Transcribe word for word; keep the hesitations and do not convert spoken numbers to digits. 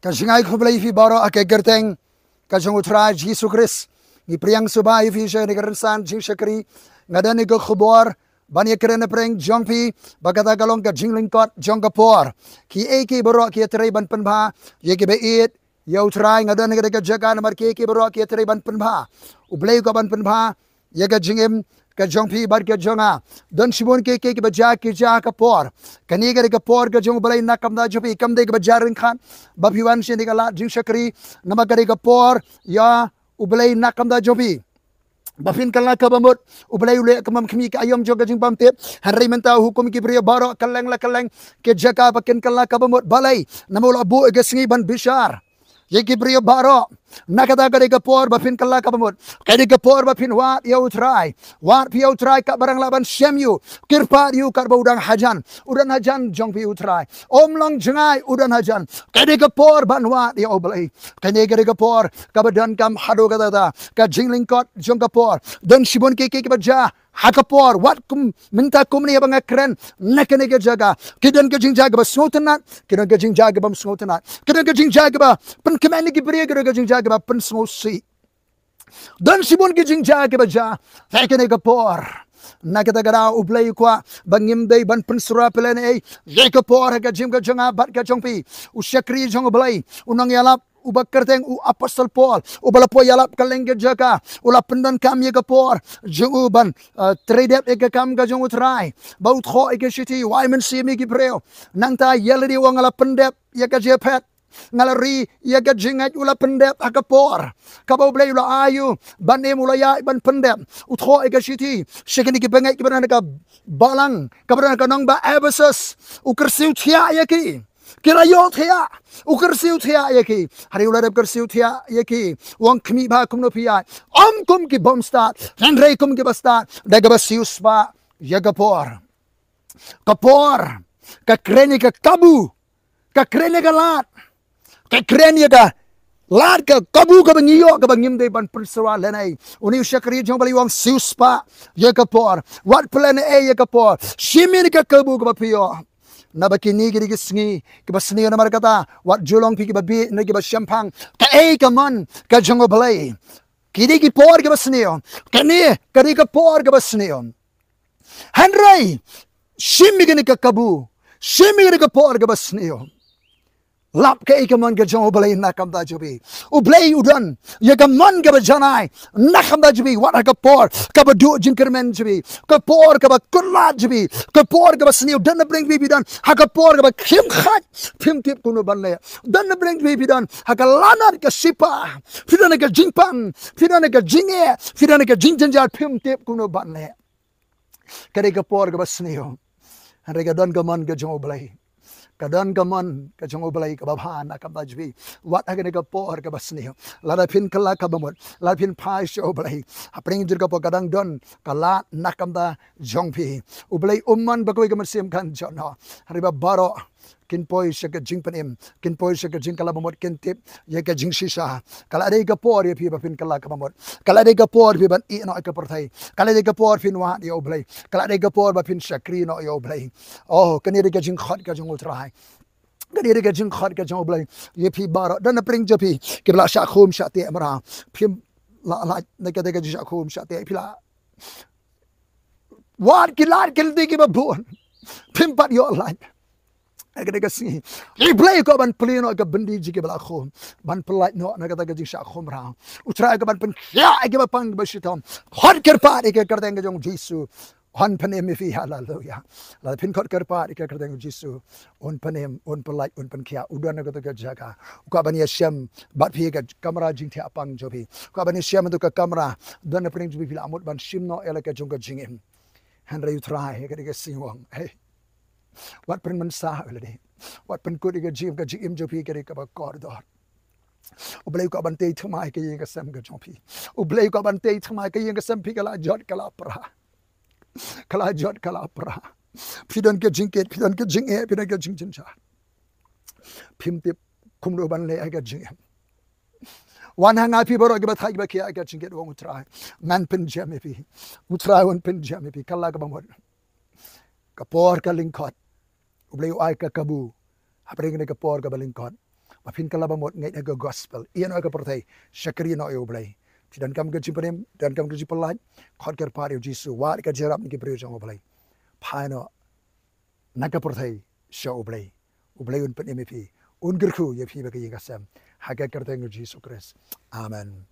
Ka jingai khublei ïa phi baroh ha ka kyrteng ka jong U Trai Jisu Khrist. Ngi pdiang sngewbha ïa phi sha kane ka rynsan jingshakri. Nga don ïa ka khubor ban ïakren na pdeng jong phi, ba kata ka long ka jinglyngkot jong ka por. Kiei kiei baroh ki ïatrei ban pynbha ïa kiba ïeit ïa U Trai. Nga don ha kane ka jaka namar kiei kiei baroh ki ïatrei ban pynbha. U Blei u kwah ban pynbha ïa ka jingim ka jong phi bad ka jong nga. Don shibun kiei kiei kiba jia, ki jia ha ka por. Kane ka dei ka por ka jong U Blei na ka bynta jong phi, kam dei kaba jia ryngkat ba phi wan sha kane ka lad jingshakri, namar ka dei ka por ïa U Blei na ka bynta jong phi. Ba phin kylla kaba mut, U Blei u leh kum u khmih ka aïom jong ka jingbymtip. Hynrei mynta u hukum ïa ki briew baroh kylleng la kylleng ki jaka ba kin kylla kaba mut. Balei? Namar u la buh ïa ka sngi ban bishar ïa ki briew baroh. Na kata ka dei ka por ba phin kylla kaba mut. Ka dei ka por ba phin wad ïa U Trai. Wad phi ïa U Trai katba u dang lah ban shem ïa u. Kyrpad ïa u katba u dang hajan. U don hajan jong phi U Trai. Ym long jngai, u don hajan. Ka dei ka por ban wad ïa U Blei. Kane ka dei ka por kaba donkam haduh katta katta. Ka jinglyngkot jong ka por. Don shibun kiei kiei kiba jia ha ka por, wat kum mynta kumne ba nga kren na kane ka jaka. Ki don ka jingjia kaba sngewtynnat, ki don ka jingjia kaba ym sngewtynnat. Ki don ka jingjia kaba pynkmen ïa ki briew, ki don ka jingjia kaba pynsngewsih. Don shibun ki jingjia kiba jia ha kane ka por. Na kata ka daw U Blei u kwah ba ngim dei ban pynsyrwa phi lane ei ïa ka por ha ka jingim ka jong nga bad ka jong phi. U shakri jong U Blei, u nongïalap uba kyrteng u Apostol Paul, uba la poi ïalap kylleng ki jaka, u la pyndonkam ïa ka por jong u ban, eh, trei dep ïa ka kam ka jong U Trai, ba u thoh ïa ka shithi, wai mynsiem ïa ki briew. Nangta ïa lade u ong nga la pyndep ïa ka jingphet, nga la ri ïa ka jingngeit, u la pyndep ha ka por kaba U Blei u la ai ïa u ban im, u la ïaid ban pyndep. U thoh ïa ka shithi sha kine ki bangeit kiba don ha ka balang, kaba don ha ka nongbah Ephesus. U kyrsiew thiah ïa ki. Ki la ïohthiah, u kyrsiew thiah ïa ki. Hynrei u la dep kyrsiew thiah ïa ki, u ong khmih bha kumno phi ïaid. Ym kum ki bym stad, hynrei kum kiba stad, da kaba siewspah ïa ka por. Ka por ka kren ïa ka kabu, ka kren ïa ka lad, ka kren ïa ka lad, ka kabu kaba ngi ïoh, kaba ngim dei ban pynsyrwa lane ei. Une u shakri jong U Blei u ong siewspah ïa ka por. Wat pynlehnohei ïa ka por. Shim ïa ka kabu kaba phi ïoh. Naba kine ki dei ki sngi kiba sniew, namar kata wat ju long phi kiba bieit ne kiba shemphang. Kaei ka mon ka jong U Blei? Ki dei ki por kiba sniew. Kane ka dei ka por kaba sniew. Hynrei shim ïa kane ka kabu, shim ïa kane ka por kaba sniew. Lap kaei ka mon ka jong U Blei na ka bynta jong phi. U Blei u don ïa ka mon kaba janai na ka bynta jong phi, wat ha ka por kaba duh jingkyrmen jong phi, ka por kaba kut lad jong phi, ka por kaba sniew. Don na pdeng jong phi phi don ha ka por kaba khim khait, phim tip kumno ban leh. Don na pdeng jong phi phi don ha ka lanot ka shipa, phi don ha ka jingpang, phi don ha ka jingeh, phi don ha ka jingjynjar, phim tip kumno ban leh. Ka dei ka por kaba sniew. Hynrei ka don ka mon ka jong U Blei. Ka don ka mon ka jong U Blei kaba bha na ka bynta jong phi. Wat ha kane ka por kaba sniew, lada phin kylla kaba mut, lada phin phai sha U Blei, hapdeng jong ka por ka dang don ka lad na ka bynta jong phi. U Blei um mon ba kawei ka mynsiem kan jot noh. Hynrei ba baroh kin poi sha ka jingpynim, kin poi sha ka jingkylla ba mut, kin tip ïa ka jingshisha. Ka la dei ka por ïa phi ba phin kylla kaba mut. Ka la dei ka por ïa phi ban ïeh noh ïa ka pyrthei. Ka la dei ka por phin wad ïa U Blei. Ka la dei ka por ba phin shakri noh ïa U Blei. Oh, kane dei ka jingkhot ka jong U Trai. Kane dei ka jingkhot ka jong U Blei ïa phi baroh. Don na pdeng jong phi kiba la shah khum shah teh mraw. Phim lah lait na kata ka jingshah khum shah teh, phi la wad ki lad ki lynti kiba bun, phim pat ïoh lait. Ha kane ka sngi U Blei u kwah ban plie noh ïa ka byndi jong kiba la khum, ban pynlait noh na kata ka jingshah khum mraw. U Trai u kwah ban pynkhiah ïa kiba pang kiba shitom. Khot kyrpad ïa ka kyrteng ka jong U Jisu, un pynim ïa phi. Haleluya. Lada phin khot kyrpad ïa ka kyrteng U Jisu, un pynim, un pynlait, un pynkhiah. U don ha kata ka jaka. U kwah ban ïashem bad phi ha ka kamra jingthiah pang jong phi. U kwah ban ïashem ha kata ka kamra. Don na pdeng jong phi phi la mut ban shim noh ïa la ka jong ka jingim. Hynrei U Trai ha kane ka sngi u ong, hei, wat pynmynsaw ïa lade. Wat pynkut ïa ka jingim, ka jingim jong phi ka dei kaba kordor. U Blei u kwah ban tei thymmai ïa ka ïing ka sem ka jong phi. U Blei u kwah ban tei thymmai ïa ka ïing ka sem phi. Ka la jot ka la pra. Ka la jot ka la pra. Phi don ka jingkit, phi don ka jingeh, phi don ka jingjynjar. Phim tip kumno ban leh ïa ka jingim. Wan ha nga phi baroh kiba thait kiba khiah ïa ka jingkit, u ong U Trai. Ngan pynjem ïa phi. U Trai un pynjem ïa phi. Kylla kaba mut. Ka por ka lyngkot. U Blei u ai ka kabu hapdeng kane ka por kaba lyngkot. ba phin kylla ba mut ngeit ha ka gospel, ïa noh ka pyrthei sha ka ri noh ïa U Blei. Phi donkam ka jingpynim, donkam ka jingpyllait, khot kyrpad ïa U Jisu, wad ka jingïarap na ki briew jong U Blei. Phai noh na ka pyrthei sha U Blei. U Blei un pynim ïa phi, un kyrkhu ïa phi bad ka ïing ka sem, ha ka kyrteng U Jisu Khrist. Amen.